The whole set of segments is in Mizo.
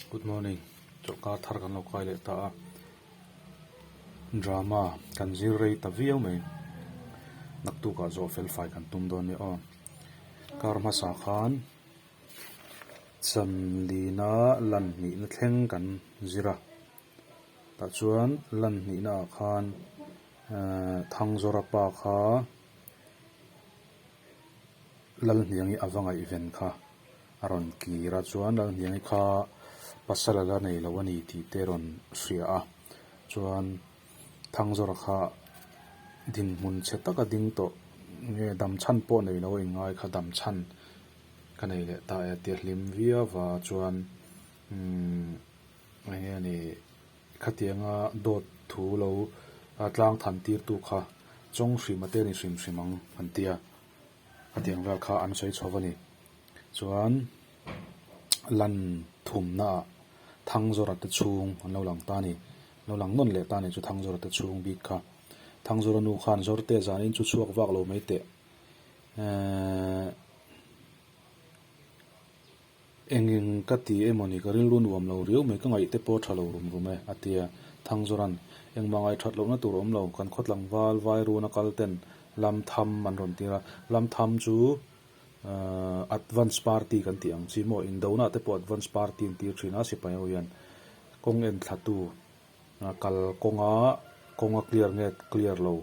Good morning chawlhkar thar kan lo kai leh ta a drama kan zir rei ta viau mai naktukah zawh fel fai kan tum dawn nia aw kar hmasa khan chanlina lan hnihna thleng kan zir a tah chuan lan hnihna ah khan ehh Thangzawra pa kha Lalhniangi a va ngaihven kha a rawn kir a chuan Lalhniangi kha pasal a la nei lo a ni tih te a rawn hria a chuan Thangzawra kha dinhmun chhe taka ding tawh nge dam chhan pawh nei lo a inngai kha dam chhan ka nei leh ta e tia hlim viau va chuan umm eng nge ni khatianga dawt thu lo tlang than tir tu kha chawng hrim a te ni hrim hrim ang an tia khatiang vel kha an sawi chho a ni chuan lan thumna ah Thangzawra te chhung an lo lang ta a ni lo lang nawn leh ta a ni chu Thangzawra te chhung bik kha Thangzawra nu khan Zawrte zanin chu chhuak vak lo mai teh ehh. Eng eng ka ti emaw ni ka rilru nuam lo riau mai ka ngaih te pawh tha lo rum rum e, a ti a. Thangzawra'n, Engmah ngaih that lohna tur awm lo, kan khaw tlangval vai runa kal ten lam tham an rawn tir a. Lam tham chu advance party kan tih ang chi maw, indona te pawh advance party an tir thin a sipai ho hian kawng en thlatu Kal kawnga kawng a clear nge clear lo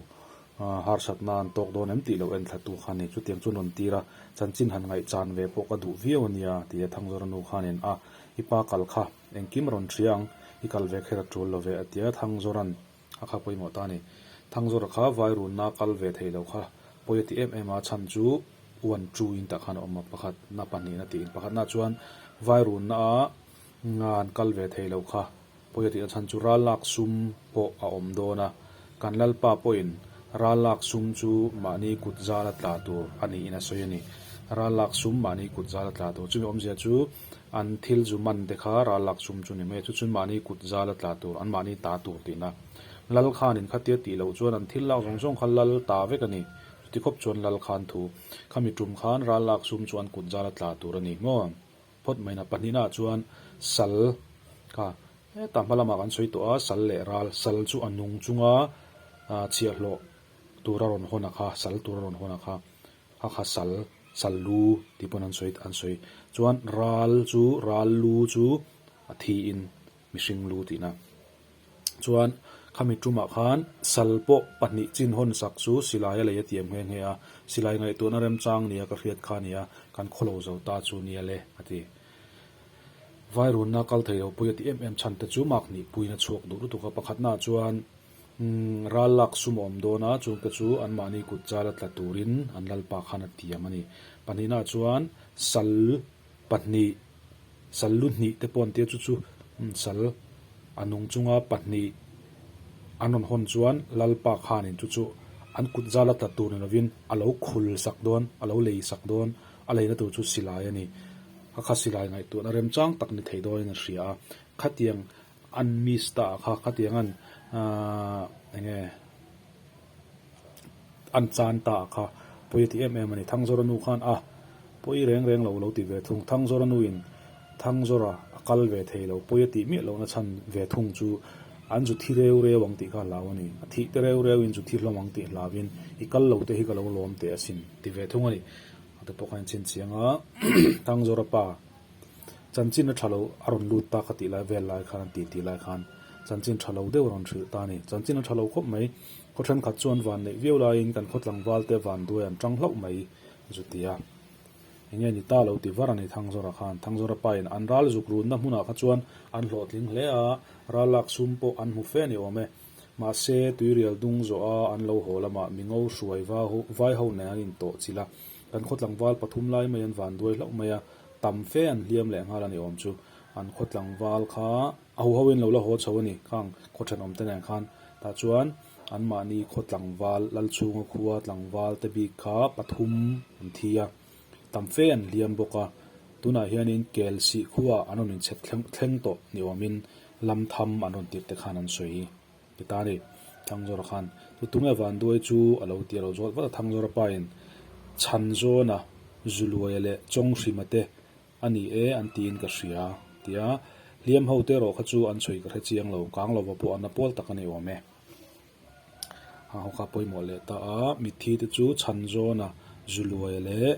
harsatna an tawk dawn em tih loh en thla tu kha a ni. Chutiang chu rawn tir a, chanchin han ngaihchan ve pawh ka duh viau a nia ti a Thangzawra nu khanin a i pa kal kha engkim rawn hria ang, i kal ve kher a tul lo ve a ti a, Thangzawra'n a kha pawimawh ta a ni. Thangzawra kha Vairunna kal ve thei lo kha pawi a ti em em a, chhan chu one two in tah khan a awm a, pakhatna pahnihna tiin pakhatna chuan Vairunna a an kal ve thei lo kha. Pawi a tihna chhan chu ral lak sum pawh a awm dawn a, kan Lalpa pawhin ral lak sum chu mahni kut zal a tla tur a niin a sawi a ni. Ral lak sum mahni kut zal a tla tur. Chumi awmzia chu an thil zu man te kha ral lak sum chu ni mai a, chu chuan mahni kut zal a tla tur, an mahni ta tur tihna. Lal khanin khatia tih loh chuan an thil lak zawng zawng kha lal ta vek a ni. Chuti khawp chuan lal khan thu khami tum khan ral lak sum chu an kut zal a tla tur a ni maw? Phawt mai na pahnihna ah chuan sal kha hetah hma lamah kan sawi tawh a, sal leh ral, sal chu a nung chunga chhiahhlawh tur a rawn hawn a kha, sal tur a rawn hawn a kha, a kha sal, sal lu tih pawn an sawi an sawi. Chuan ral chu ral lu chu a thiin mihring lu tihna. Chuan khami tumah khan sal pawh pahnih chin hawn sak chu silai a lei a tiam nghe nghe a, silai ngaihtuahna remchang nia ka hriat kha nia, kan khawlo zo ta chu nia le a ti. Vairunna kal thei lo pui a ti em em chhan te chu mak hnih puiin a chhuak duh lutuk a, pakhatnaah chuan ral lak sum a awm dawn a, chungte chu anmahni kut chal a tla turin an lalpa khan a tiam a ni. Pahnihnaah chuan sal pahnih. Sal lu hnih te pawh an tia chu chu sal a nung chunga pahnih an rawn hawn chuan Lalpa khanin chu chu an kut zal a tla tur ni lovin a lo khul sak dawn a lo lei sak dawn a leina tur chu silai a ni. A kha silai ngaihtuahna remchang tak ni thei dawnin a hria a khatiang an miss ta ah kha khatiang an ahh eng nge an chan ta a kha pawi a ti em em a ni. Thangzawra nu khan a pawi reng reng lo lo ti ve thung. Thangzawra nuin Thangzawra a kal ve thei lo pawi a tih miah lohna chhan ve thung chu an zu thi reu reu ang tih kha a hlau a ni. A thih te reu reu in zu thi hlawm ang tih hlauin i kal lo te hi ka lo lawm teh asin ti ve thung a ni. A te pawh khan in chhinchhiang a Thangzawra pa. Chanchin a tha lo a rawn lut ta ka tih lai vel lai khan an ti tih lai khan chanchin tha lo deuh a rawn hrilh ta a ni. Chanchin a tha lo khawp mai. Khaw thenkhat chuan van neih viau laiin kan khaw tlangval te van duai an tang hlauh mai zu ti a. Enge ni ta lo ti var a ni Thangzawra khan. Thangzawra pa in an ral zuk runna hmunah kha chuan an hlawhtling hle a, ral lak sum pawh an hmu fe a ni awm e. Mahse, tuirial dung zawh a an lo haw lamah mingo hruai vai ho nen an intawh chilh a. Kan khaw tlangval pathum lai mai an van duai hlauh mai a. Tam fe an hliam leh nghal a ni awm chu. An khaw tlangval kha a huho in lo la haw chho a ni khang khaw thenawm te nen khan. Tah chuan anmahni khaw tlangval Lalchhunga khua tlangval te bik kha pathum an thi a, tam fe an hliam bawk a. Tunah hianin Kelsih khuaah an rawn inchhep thleng tawh ni awmin lam tham an rawn tirh te khan an sawi ti ta a ni. Thangzawra khan chu tunge vanduai chu a lo ti a lo zawt vat a, Thangzawra pa in chhan zawna Zuluaia leh Chawnghrima te a ni e an tiin ka hria tia. Hliam ho te erawh kha chu an chhui ka hre chiang lo, kang lova pawh an na pawl tak a ni awm e. A ho kha pawimawh leh ta a, mitthi te chu Chhanzawna, Zuluaia leh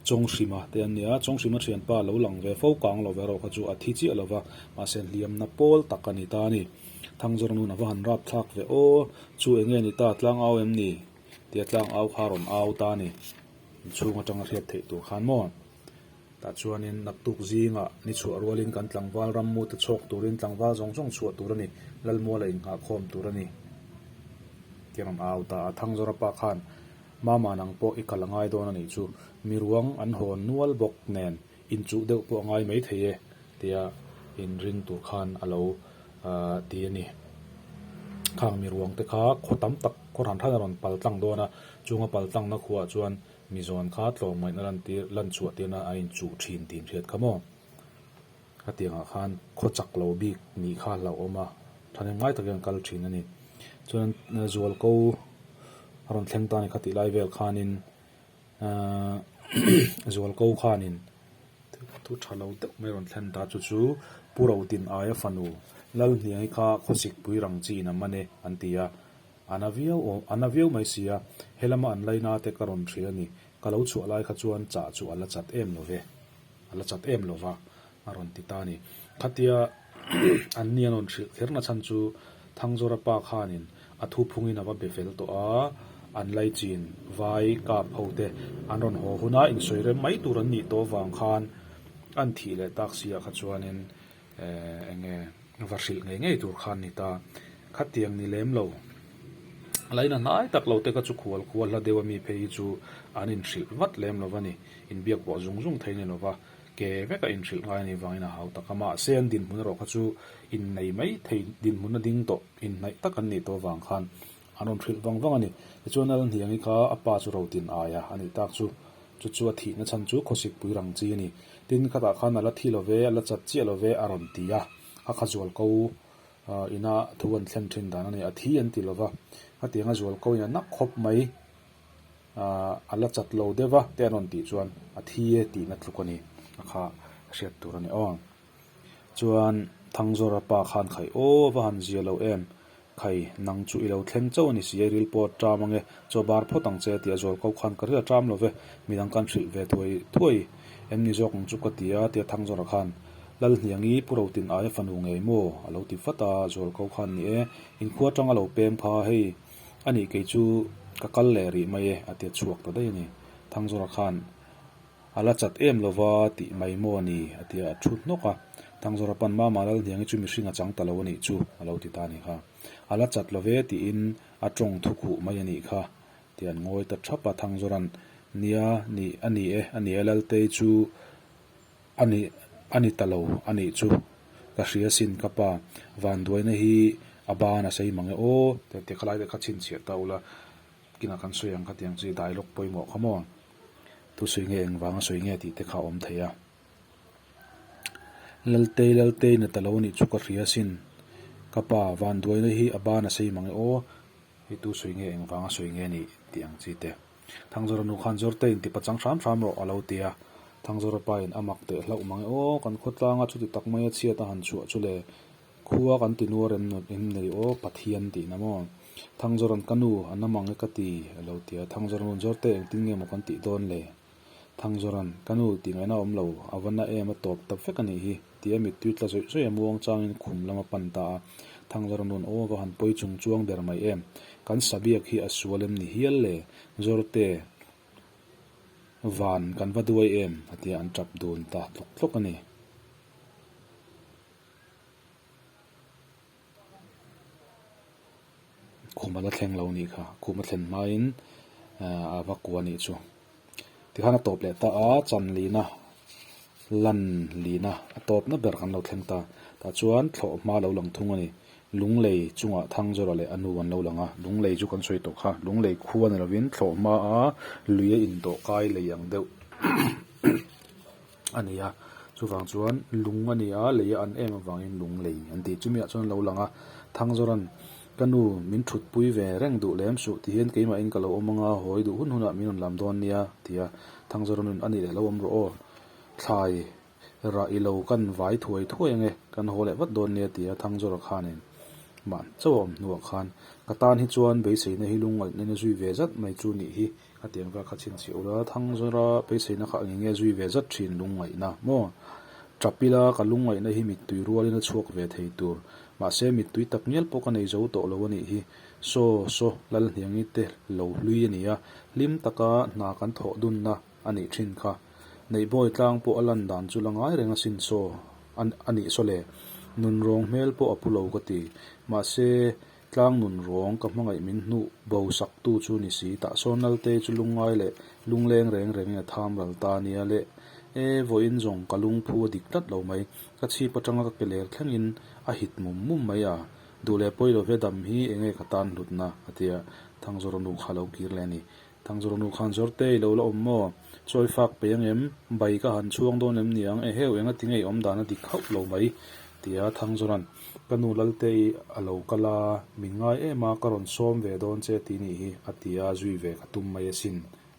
Chawnghrima te an ni a, Chawnghrima thianpa lo lang ve fo kang lova erawh kha chu a thi chiah lova, mahse hliamna pawl tak a ni ta a ni. Thangzawra nun a va han rap thlak ve aw, chu eng nge ni ta, tlang au em ni? Tia tlang au kha a rawn au ta a ni, inchhung atanga hriat theih tur khan maw? Tah chuanin naktuk zingah ni chhuah rualin kan tlangval rammu te chhawk turin tlangval zawng zawng chhuah tur a ni, Lalmuala innghahkhawm tur a ni tih a rawn au ta a. Thangzawra pa khan, Mama nang pawh i kal a ngai dawn a nih chu, miruang an hawn nual bawk nen inchuh deuh pawh a ngai mai thei e tia inring tur khan a lo ti a ni. Khang miruang te kha khaw tam tak khaw hran hran a rawn pal tlang dawn a, chunga pal tlangna khuaah chuan Mizawn kha tlawmngaihna lantir lan chhuah tirna a inchuh thin tih inhriat kha maw? Khatiangah khan khaw chak lo bik nih kha hlauhawm a, thahnem ngai takin an kal thin a ni. Chuan zualko a rawn thleng ta a ni khatih lai vel khanin ahh zualko khanin thu tha lo deuh mai a rawn thlen ta chu chu Pu Rotin aia fanu Lalhniangi kha khawsikpui rang chiin a man e an ti a. A na viau aw, a na viau mai si a, helama an laina te ka rawn hrilh a ni, ka lo chhuah lai kha chuan chah chu a la chat em lo ve, a la chat em lo va, a rawn ti ta a ni. Khatia an ni an rawn hrilh kher na chhan chu Thangzawra pa khanin a thu phungin a va be fel tawh a, an laichin vai kap ho te an rawn haw huna insawi rem mai tur an nih tawh vang khan an thih leh tak si ah kha chuanin Eng nge va hrilh ngei ngei tur khan ni ta. Khatiang ni lem lo. Laina hnai tak lo te kha chu khual khua hla deuh a mi phei hi chu an inhrilh vat lem lo va ni. Inbiak pawh zung zung thei ni lo va, ke veka inhrilh ngai a nih vangin a hau tak a. Mahse an dinhmun erawh kha chu innei mai thei dinhmun a ding tawh, inhnaih tak an nih tawh avang khan an rawn hrilh vang vang a ni. Tichuan Lalhniangi kha a pa chu Rotin aia a nih tak chu. Chu chu a thihna chhan chu khawsikpui rang chi a ni. Tin, khatah khan a la thi lo ve, a la chat chiah lo ve a rawn ti a. A kha zual ko ina thu an thlen thin dan a ni. A thi an ti lo va, khatiang a zual ko in a nak khawp mai, a la chat lo deuh va te an rawn tih chuan a thi e tihna tluk a ni. A kha hriat tur a ni aw. Chuan Thangzawra pa khan khai aw va han zia lo em? Khai, nang chu i lo thleng chauh a ni si a, i ril pawh a ṭam ange, chaw bar phawt ang che a ti a, zual ko khan ka ril a ṭam lo ve, midang kan hrilh ve thuai thuai em ni zawk ang chu ka ti a, tia Thangzawra khan Lalhniangi Pu Rotin aia fanu ngei maw? a lo ti vat a, zual ko khan ni e, inkhua aṭang a lo pem kha hei a nih kei chu ka kal leh rih mai e a ti a chhuak ta daih a ni. Thangzawra khan. A la chat em lova tih mai maw a ni? a ti a, a thu hnawk a. Thangzawra pan Mama Lalhniangi chu mihring a chang ta lo a nih chu, a lo ti ta a nih kha. A la chat love tiin a tawng thu khuh mai a nih kha, tih an ngawi ta thap a. Thangzawra'n, Nia, ni, a ni e, a ni e, Laltei chu a ni, a ni ta lo a nih chu, ka hria sin ka pa, vanduaina hi a ban a sei mang e aw, ti a khalai te kha chhinchhiah ta ula. Kinah kan sawi ang khatiang chi dialogue pawimawh kha maw? Thu sawi nge engvanga sawi nge tih te kha a awm thei a. Laltei Laltei na ta lo nih chu ka hria sin. Ka pa vanduaina hi a ban a sei mang e aw. Hei tu sawi nge engvanga sawi nge nih tih ang chi te. Thangzawra nu khan Zawrte in ti pachang hram hram rawh a lo ti a. Thangzawra pa in a mak teh hlauh mang e aw. Kan khawtlanga chuti tak maia chhiat a han chhuah chu le. Khua kan ti nuar em nawt em nei aw Pathian tihna maw? Thangzawra'n ka nu a na mang e ka ti a lo ti a, Thangzawra nun zawr te engtin nge maw kan tih dawn le? Thangzawra'n ka nu tih ngaihna awm lo, a va na em a tawp ta vek a nih hi tia mittui tla zawih zawih a muang changin khum lam a pan ta a, Thangzawra nun aw va han pawi chung chuang ber mai em? Kan sabiak hi a sual em ni hial le? Zawrte van kan va duai em? a tia an tap dun ta tlawk tlawk a ni. Khum a la thleng lo nih kha khum a thlen hmain a va kua nih chu tikhan a tawp leh ta a chan lina lan lina a tawpna ber kan lo thleng ta tah chuan thlawh hma lo lang thung a ni lunglei chungah Thangzawra leh a nu an lo lang a lunglei chu kan sawi tawh kha lunglei khua ni lovin thlawh hmaa lui a indawh kai lei ang deuh. a ni a, chuvang chuan lung a ni a, lei a an em avangin lung lei an ti. Chumiah chuan a lo lang a, Thangzawra'n ka nu min thutpui ve reng duh lem suh ti hian keimahin ka lo awm anga hawi duh hun hunah min rawn lam dawn nia ti a, Thangzawra nun a nih leh lo awm rawh aw, thlai Rah i lo kan vai thuai thuai ange, kan haw leh vat dawn nia tia Thangzawra khanin mah chauh a awm hnuah khan ka tan hi chuan beiseina hi lungngaihna in a zui ve zat mai chu nih hi ka tiang vel kha chhinchhiah ula Thangzawra beiseina kha eng nge zui ve zat thin lungngaihna maw? Tap ila ka lungngaihna hi mittui rualin a chhuak ve thei tur mahse mittui tak ngial pawh ka nei zo tawh lo a nih hi Saw saw Lalhniangi te lo hlui a ni a, hlim taka hna kan thawh dunna a nih thin kha. Neihbawi tlang pawh a lan dan chu la ngai reng asin saw a nih saw le. Nun rawng hmel pawh a pu lo ka ti. Mahse, tlang nun rawng ka hmangaih min hnuh bo sak tu chu ni si. Tah sawn Lalte chu lungngai leh lungleng reng rengin a tham ral ta nia le. E, vawiin zawng ka lungphu a dik tlat lo mai. Ka chhip atanga ka ke ler thlengin a hit mum mum mai a. Duh leh pawi lo ve dam hi enge ka tan hlutna a ti a. Thangzawra nu kha a lo kir leh a ni. Thangzawra nu khan Zawrte i lo la awm maw? Chawi fak peih ang em? Bai ka han chhuang dawn em ni ang? Eheu, enga ti nge i awm dan a dik hauh lo mai? ti a Thangzawra'n Ka nu Lalte i a lo kal a, min ngai em a, ka rawn sawm ve dawn che ti nih hi a ti a, zui ve ka tum mai asin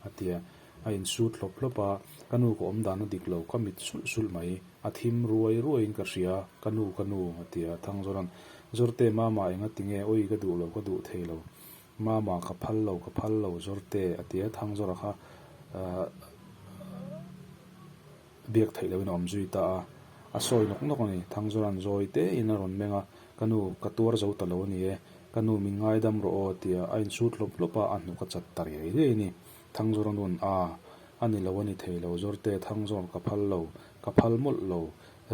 a ti a. A insut hlawp hlawp a, ka nu ka awm dan a dik lo, ka mit sulh sulh mai, a thim ruai ruaiin ka hria, ka nu ka nu a ti a Thangzawra'n Zawrte mama enga ti nge? Awi ka duh lo, ka duh thei lo. Mama ka phal lo, ka phal lo Zawrte a ti a, Thangzawra kha biak theih loin a awm zui ta a, a sawi nawk nawk a ni. Thangzawra'n zawi tein a rawn meng a, Ka nu, ka tuar zo ta lo a ni e, ka nu min ngaidam rawh aw a ti a, a insut hlawp hlawp a, a hnuk a chat ta riai riai a ni. Thangzawra nu'n a, a ni lo a ni thei lo Zawrte, Thangzawr ka phal lo, ka phal mawlh lo,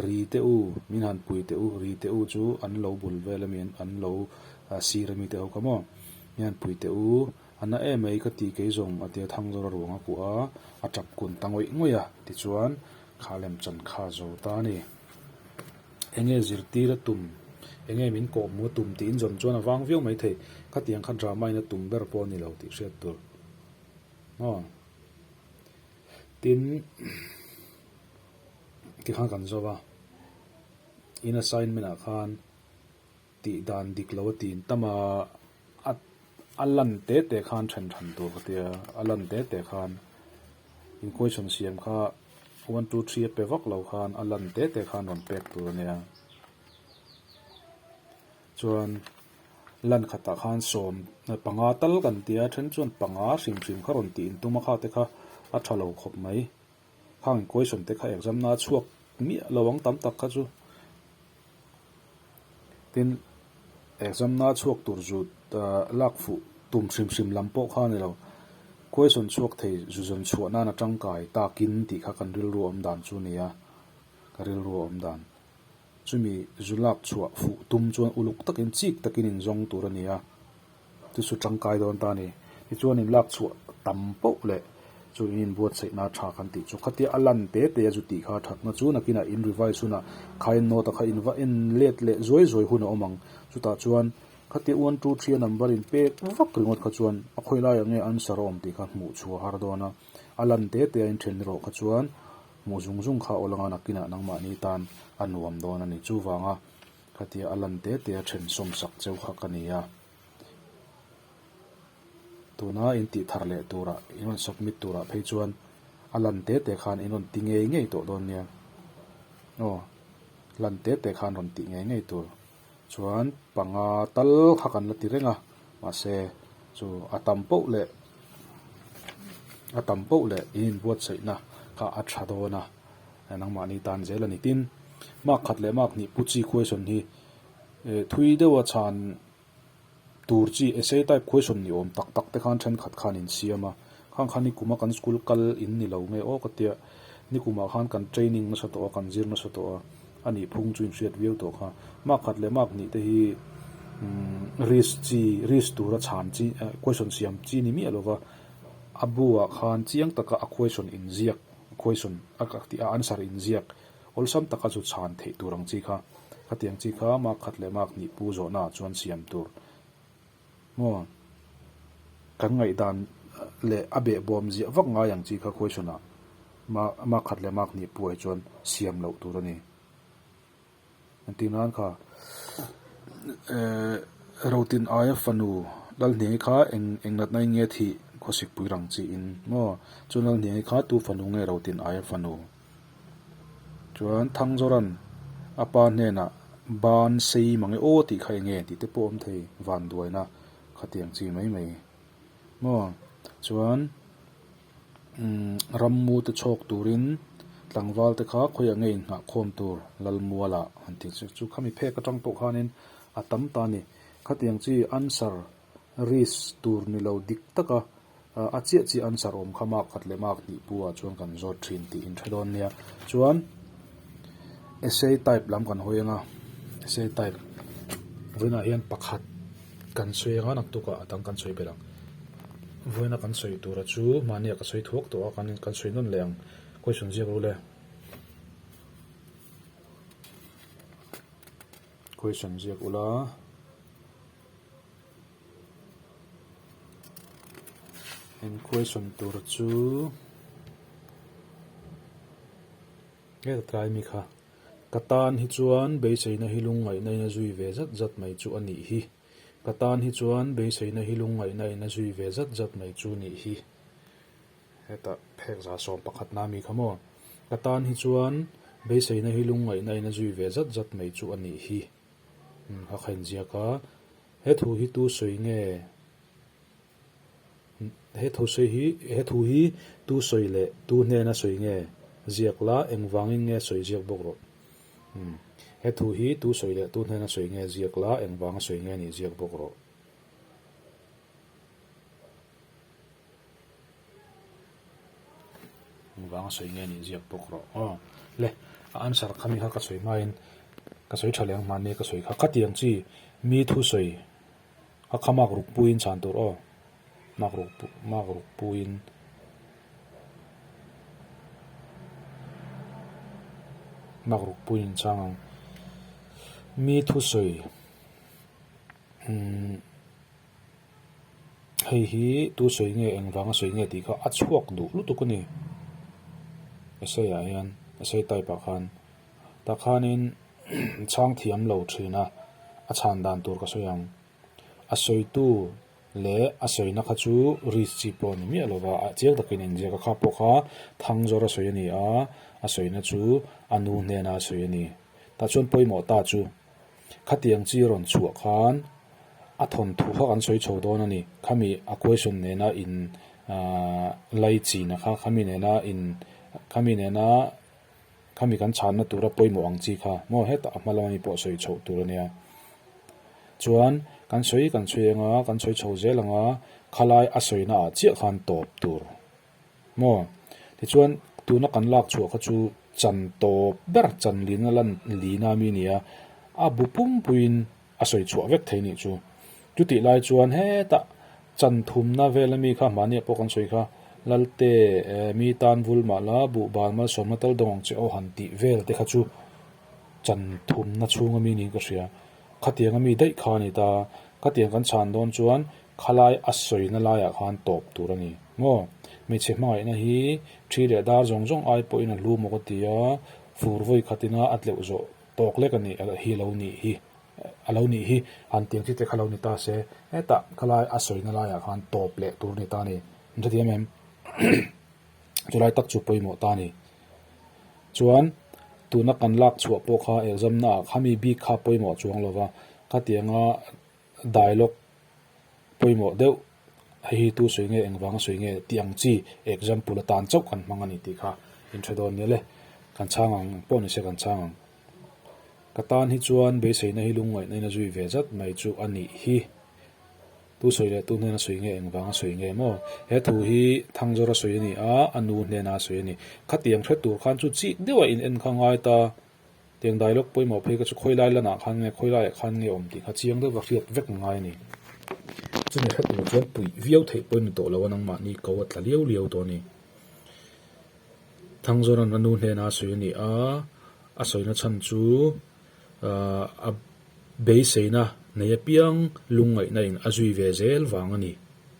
ri teh u, min han pui teh u, ri teh u chu an lo bul vel ami an lo sir ami te ho kha maw, min han pui teh u, a na em mai ka ti kei zawng a tia Thangzawra ruang a kuah a, a tap kun ta ngawih ngawih a, tichuan kha lem chan kha zo ta a ni. Enge zirtir a tum, enge min kawh hmu a tum tiin zawn chuan a vang viau mai thei, khatiang kha drama in a tum ber pawh a ni lo tih hriat tur maw. Tin. Tikhan kan zo a, in assignment ah khan tih dan dik lo a tin tam a, a lan te te khan then than tur ka tia, a lan te te khan in question siam kha one two three a pe vak lo khan a lan te te khan rawn pek tur a nia. Chuan lan khatah khan sawm panga tal kan tia then chuan panga hrim hrim kha rawn tih intum a kha te kha a tha lo khawp mai. Khang question te kha exam na chhuak miah lo ang tam tak kha chu. Tin, exam na chhuak tur zu lak fuh tum hrim hrim lam pawh kha a ni lo. Question chhuak thei zu zawn chhuah nan a tangkai takin tih kha kan rilru a awm dan chu a ni a, ka rilru a awm dan. Chumi zu lak chhuah fuh tum chuan uluk takin chik takin inzawng tur a ni a. Chu chu tangkai dawn ta a ni. Tichuan in lak chhuah tam poh leh chu in inbuatsaihna tha kan tih chu khatia a lan te te a zu tih kha thatna chu nakinah in revise hunah khain note a kha in va en let leh zuai zuai hun a awm ang. Chutah chuan khatia one two three a number in pek vak ringawt kha chuan a khawi laiah nge answer a awm tih kha hmuh chhuah har dawn a. A lan te te a inthen erawh kha chuan hmuh zung zung kha awl anga nakinah nangmahni tan a nuam dawn a ni. Chuvanga Khatia a lan te te a then sawm sak cheu kha ka ni a. Tuna in tih thar leh turah, in rawn submit turah phei chuan a lan te te khan in rawn ti ngei ngei tawh dawn nia. Aw, lan te te khan rawn tih ngei ngei tur. Chuan panga tal kha kan la ti reng a, mahse chu a tam poh leh a tam poh leh in inbuatsaihna kha a tha dawn a. Nangmahni tan zel a ni. Tin, mark khat leh mark hnih pu chi question hi thui deuha chhan tur chi essay type question ni awm tak tak te khan thenkhat khan in siam a. Khang khan nikum a kan school kal in ni lo nge aw ka tia. Nikumah khan kan training nasa tawh a, kan zir nasa tawh a, a nih phung chu in hriat viau tawh kha. Mark khat leh mark hnih te hi risk chi, risk tura chhan chi question siam chi ni miah lova a bu ah khan chiang taka a question inziak Question a ka tih a answer inziak awlsam taka chu chhan theih tur ang chi kha. Khatiang chi kha mark khat leh mark hnih pu zawhna ah chuan siam tur maw? Kan ngaihdan leh a behbawm ziah vak ngai ang chi kha question ah mark khat leh mark hnih pu ah hi chuan siam loh tur a ni. Engtin nan kha eh Rotin aia fanu Lalhniangi kha eng eng natna in nge thih khawsikpui rang chi in maw chuan Lalhniangi kha tu fanu nge Rotin aia fanu? Chuan Thangzawran a pa hnenah ban sei mang e aw tih kha eng nge tih te pawh a awm thei vanduaina khatiang chi mai mai maw. Chuan umm rammu te chhawk turin tlangval te kha khawiah nge inhnah khawm tur Lalmuala han tih chu chu khami phek atang pawh khanin a tam ta a ni. Khatiang chi answer risk tur ni lo dik taka a chiah chiah answer awm kha mark khat leh mark hnih pu ah chuan kan zawt thin tih in hre dawn nia. Chuan essay type lam kan hawi anga essay type vawiinah hian pakhat kan sawi anga naktukah a dang kan sawi belh ang. Vawiina kan sawi tura chu mahnia ka sawi thuak tawh a kan kan sawi nawn leh ang question ziak ru le. Question ziak ula. In question tur chu heta tlai mi kha ka tan hi chuan beiseina hi lungngaihna in a zui ve zat zat mai chu a nih hi ka tan hi chuan beiseina hi lungngaihna in a zui ve zat zat mai chu nih hi heta phek za sawm pakhat na mi kha maw ka tan hi chuan beiseina hi lungngaihna in a zui ve zat zat mai chu a nih hi. A kha inziak a, he thu hi tu sawi nge? He thu sawi hi he thu hi tu sawi leh tu hnena sawi nge? Ziak la, engvangin nge sawi ziak bawk rawh. He thu hi tu sawi leh tu hnena sawi nge ziak la, engvanga sawi nge nih ziak bawk rawh. Engvang a sawi nge nih ziak bawk rawh aw. Le, a answer kha mi kha ka sawi hmain ka sawi tha leh ang hmanni ka sawi kha khatiang chi mi thu sawi a kha mark ruk puiin chhan tur aw mark ruk mark ruk puiin mark ruk puiin chhang ang mi thu sawi umm. Hei hi tu sawi nge engvanga sawi nge tih kha a chhuak duh lutuk a ni. Essay ah hian essay type ah khan tah khanin chhang thiam lo thin a, a chhan dan tur ka sawi ang. A sawitu leh a sawina kha chu risk chi pawh a ni miah lo va, a chiang takin a inziak a, kha pawh kha Thangzawra sawi a ni a, a sawina chu a nu hnena a sawi a ni. Tah chuan pawimawh ta chu. Khatiang chi rawn chhuah khan a thawnthu kha kan sawi chho dawn a ni. Khami a question nena in lai china kha khami nena in khami nena khami kan chhanna tura pawimawh ang chi kha maw hetah a hma lama mi pawh sawi chhoh tur a nia. Chuan kan sawi kan sawi anga kan sawi chho zel anga khalai a sawina ah chiah khan tawp tur. Maw? Tichuan, tuna kan lak chhuah kha chu chan tawp ber, chan lina lan lina mi nia, a bu pumpuiin a sawi chhuah vek thei nih chu. Chutih lai chuan hetah chan thumna vel ami kha mahniah pawh kan sawi kha, Lalte, mi tan vul mah la, buhban malsawmna tal dawng ang che aw han tih vel te kha chu chan thumna chhunga mi niin ka hria. Khatiang ami daih kha a ni ta. Khatiang kan chhan dawn chuan Khalai a sawina laiah khan tawp tur a ni maw? Hmeichhe hmangaihna hi thi leh dar zawng zawng ai pawhin a hlu maw ka ti a, fur vawi khatina a tleuh zawh tawk lek a ni hi lo nih hi a lo nih hi han tiang chi te kha lo ni ta se hetah khalai a sawina laiah khan tawp leh tur a ni ta a ni. An hrethiam em? Chulai tak chu pawimawh ta a ni. Chuan tuna kan lak chhuah pawh kha exam naah khami bik kha pawimawh chuang lova khatianga dialogue pawimawh deuh hei hi tu sawi nge engvanga sawi nge tih ang chi example atan chauh kan hmang a ni tih kha in hre dawn nia le kan chhang ang pawh ni se kan chhang ang ka tan hi chuan beiseina hi lungngaihna in a zui ve zat mai chu a nih hi tu sawi leh tu hnena sawi nge engvanga sawi nge maw he thu hi Thangzawra sawi a ni a a nu hnena sawi a ni khatiang hre tur khan chu chik deuh a in en kha ngai ta. Tiang dialogue pawimawh phei kha chu khawi lai lanah khan nge khawi laiah khan nge awm tih kha chiang deuh va hriat vek ngai a ni. Chumi hre tur chuan puih viau theih pawhin ni tawh lo a nangmahni ko a tla liau liau tawh a ni. Thangzawra'n a nu hnena a sawi a ni a, a sawina chhan chu a beiseina nei apiang lungngaihna in a zui ve zel vang a ni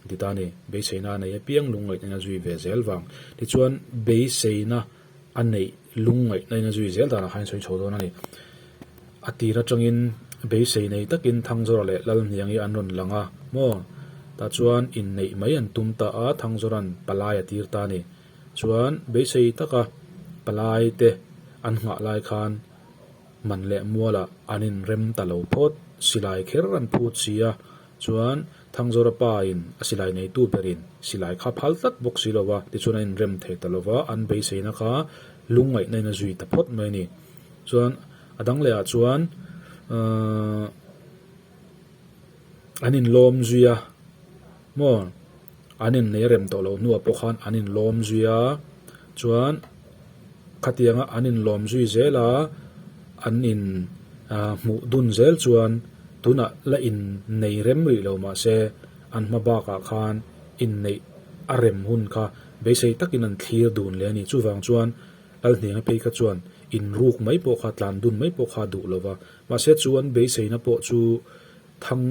a ti ta a ni. Beiseina a nei apiang lungngaihna in a zui ve zel vang. Tichuan beiseina a neih lungngaihna in a zui zel danah khan sawi chho dawn a ni. A tir atangin beisei nei takin Thangzawra leh Lalhniangi an rawn lang a maw? Tah chuan inneih mai an tum ta a, Thangzawra'n palai a tir ta a ni. Chuan beisei taka palai te an nghah lai khan man leh mualah an inrem ta lo phawt. Silai kher an phut si a, chuan Thangzawra pa in a silai neitu berin silai kha phal tlat bawk si lo va, tichuan an inrem thei ta lo va, an beiseina kha lungngaihna in a zui ta phawt mai a ni. Chuan a dang lehah chuan ahh an inlawm zui a maw an innei rem tawh loh hnuah pawh khan an inlawm zui a chuan khatianga an inlawm zui zel a an in ah hmuh dun zel chuan tunah la innei rem rih lo mahse an hma bakah khan inneih a rem hun kha beisei takin an thlir dun leh a ni chuvang chuan Lalhnianga phei kha chuan inruk mai pawh kha tlan dun mai pawh kha a duh lo va mahse chu an beiseina pawh chu thang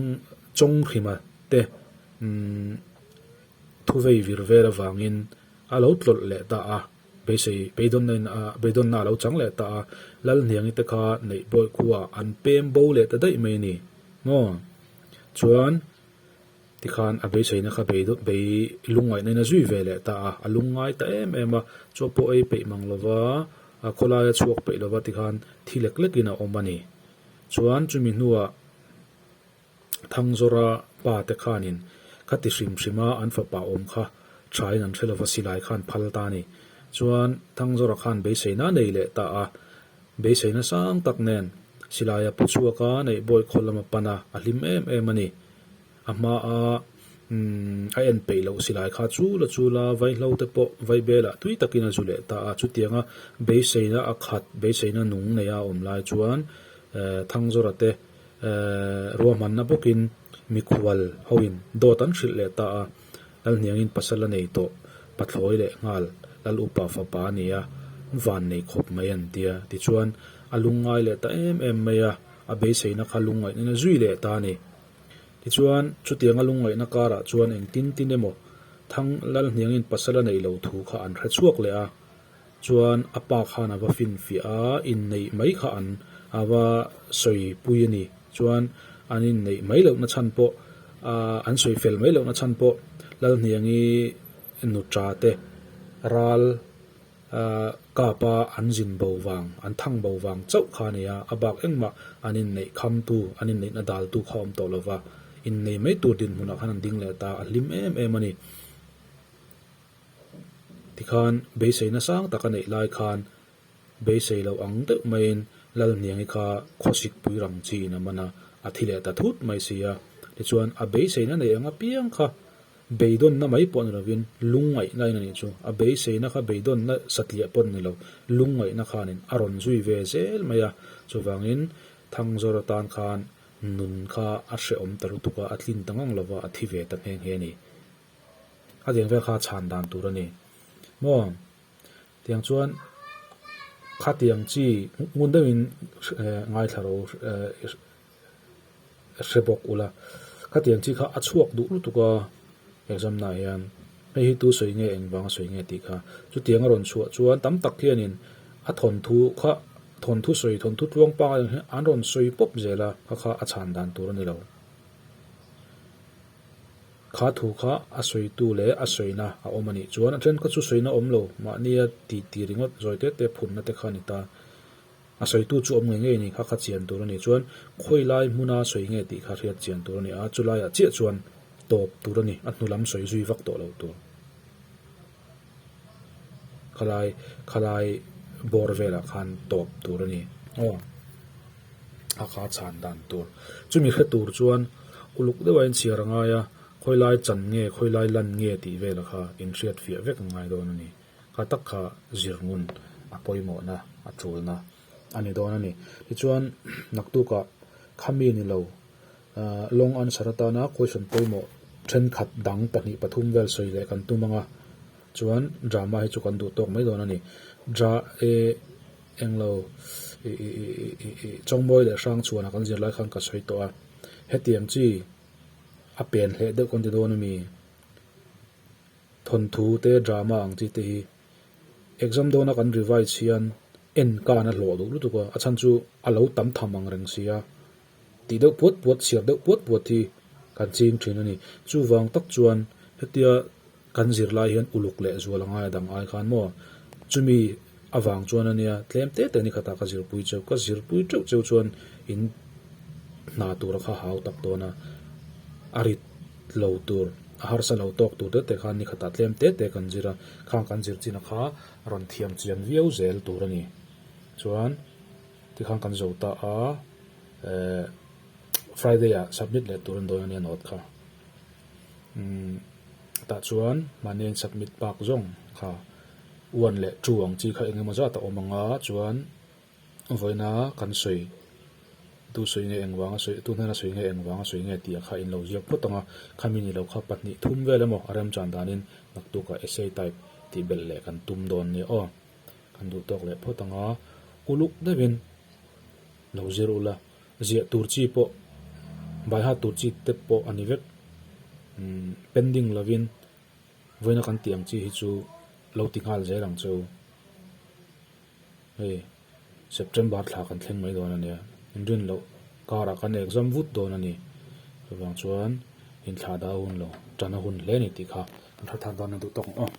chawnghrima te umm thuvei vir vel avangin a lo tlawlh leh ta a, beisei beidawnna in a beidawnna a lo chang leh ta a, Lalhniangi te kha neih bawih khuaah an pem bo leh ta daih mai a ni maw? Chuan tikhan a beiseina kha bei bei lungngaihna in a zui ve leh ta a, a lungngai ta em em a, chaw pawh ei peih mang lova a khawlaia chhuak peih lova tikhan thi lek lekin a awm a ni. Chuan chumi hnuah. Thangzawra pa te khanin kha ti hrim hrim a an fapa awm kha thain an hre lova silai khan phal ta a ni. Chuan Thangzawra khan beiseina a nei leh ta a, beiseina sang tak nen silai a pu chhuak a, neih bawi khaw lam a pan a, a hlim em em a ni. A hma a umm a en peih loh silai kha chul a chul a, vaihlo te pawh vaibelah tui takin a zu leh ta a, chutianga beiseina a khat, beiseina nung neia a awm lai chuan Thangzawra te Ruahmanna bawkin mikhual hoin dawt an hrilh leh ta a, Lalhniangin pasal a nei tawh, pathlawi leh nghal Lal upa fapa a ni a, van nei khawp mai an tia. Tichuan, a lungngai leh ta em em mai a, a beiseina kha lungngaihna zui leh ta a ni. Tichuan, chutianga lungngaihna karah chuan engtin tin emaw Thang Lalhniangin pasal a neih lo thu kha an hre chhuak leh a, Chuan a pa khan a va finfiah a, inneih mai kha an a va sawi pui a ni. Chuan an inneih mai lohna chhan pawh an sawi fel mai lohna chhan pawh Lalhniangi nuṭa te ral kapa an zin bo vang, an thang bo vang chauh kha a ni a, a bak engmah an inneih khamtu, an inneihna daltu kha a awm tawh lo va, innei mai tur dinhmunah khan an ding leh ta, a hlim em em a ni. Tikhan beiseina sang tak a neih lai khan beisei loh ang deuh maiin Lalhniangi kha khawsik pui rang chiin a man a, a thi leh ta thut mai si a. Tichuan a beiseina neih ang apiang kha beidawnna mai pawh ni lovin lungngaihna in a nih chu. A beiseina kha beidawnna satliah pawh ni lo, lungngaihna khanin a rawn zui ve zel mai a. Chuvangin Thangzawr atan khan nun kha a hrehawm ta lutuk a, a tlin ta ngang lova, a thi ve ta nghe nghe a ni. A tiang vel kha chhan dan tur a ni. Maw? Tiang chuan khatiang chi ngun deuhin ngaithla ro hre bawk ula. Khatiang chi kha a chhuak duh lutuk a exam naah hian hei hi tu sawi nge eng vanga sawi nge tih kha. Chutiang a rawn chhuah chuan tam tak hianin a thawnthu kha thawnthu sawi thawnthu tluang pangai ang hian an rawn sawi pawp zel a kha kha a chhan dan tur a ni lo. Kha thu kha a sawitu leh a sawina a awm a nih chuan a then kha chu sawina awm lo, mahnia ti ti ringawt zawi te te phunna te kha a ni ta. A sawitu chu awm ngei ngei a ni, kha kha chian tur a nih chuan khawi lai hmuna sawi nge tih kha hriat chian tur a ni a, chulaiah chiah chuan tawp tur a ni, a hnu lam sawi zui vak tawh lo tur. Khalai khalai bawr velah khan tawp tur a ni. Aw a kha chhan dan tur. Chumi hre tur chuan uluk deuha inchhiar a ngai a, khawi lai chan nge khawi lai lan nge tih vela kha inhriat fiah vek a ngai dawn a ni. Kha tak kha zir ngun a pawimawhna a tulna a ni dawn a ni. Tichuan naktukah khami ni lo Long answer atana question pawimawh thenkhat dang pahnih pathum vel sawi leh kan tum ang a, chuan drama hi chu kan duh tawk mai dawn a ni. Dra e englo i i i i i Chawngmawi leh Hrangchhuana kan zir lai khan ka sawi tawh a, hetiang chi a pen hleh deuh kan ti dawn a mi? Thawnthu te drama ang chi te hi exam dawna kan revise hian en kan a hlawh duh lutuk a, a chhan chu a lo tam tham ang reng si a. Tih deuh puat puat, chhiar deuh puat puat hi kan ching thin a ni. Chuvang tak chuan hetia kan zirlai hian uluk leh zual a ngai a dang ai khan maw? Chumi avang chuan a nia tlem te te ni khatah ka zirpui cheu ka zirpui teuh cheu chuan in hna tura kha hau tak dawn a a rit lo tur a harsa lo tawk tur te te khan ni khatah tlem te te kan zir a khang kan zir chin a kha rawn thiam chian viau zel tur a ni chuan tikhan kan zo ta a eh Friday ah submit leh tur an dawn a nia note kha umm tah chuan mahni a in submit bak zawng kha one leh two ang chi kha eng emaw zat a awm ang a chuan vawiina kan sawi tu sawi nge eng vanga sawi tu hnena sawi nge eng vanga sawi nge tih ah kha in lo ziak phawt ang a khami ni lo kha pahnih thum vel emaw a remchan danin naktukah essay type tih belh leh kan tum dawn nia aw kan duh tawk leh phawt ang a uluk deuhin lo zir ula ziah tur chi pawh baiha tur chi te pawh a ni vek umm pending lovin vawiina kan tih ang chi hi chu lo ti nghal zel ang che u hei September thla kan thleng mai dawn a nia inrin loh karah kan exam vut dawn a ni chuvang chuan inthlah dah a hun lo tan a hun hle a ni tih kha kan hre thar dawn a duh tawk ang aw.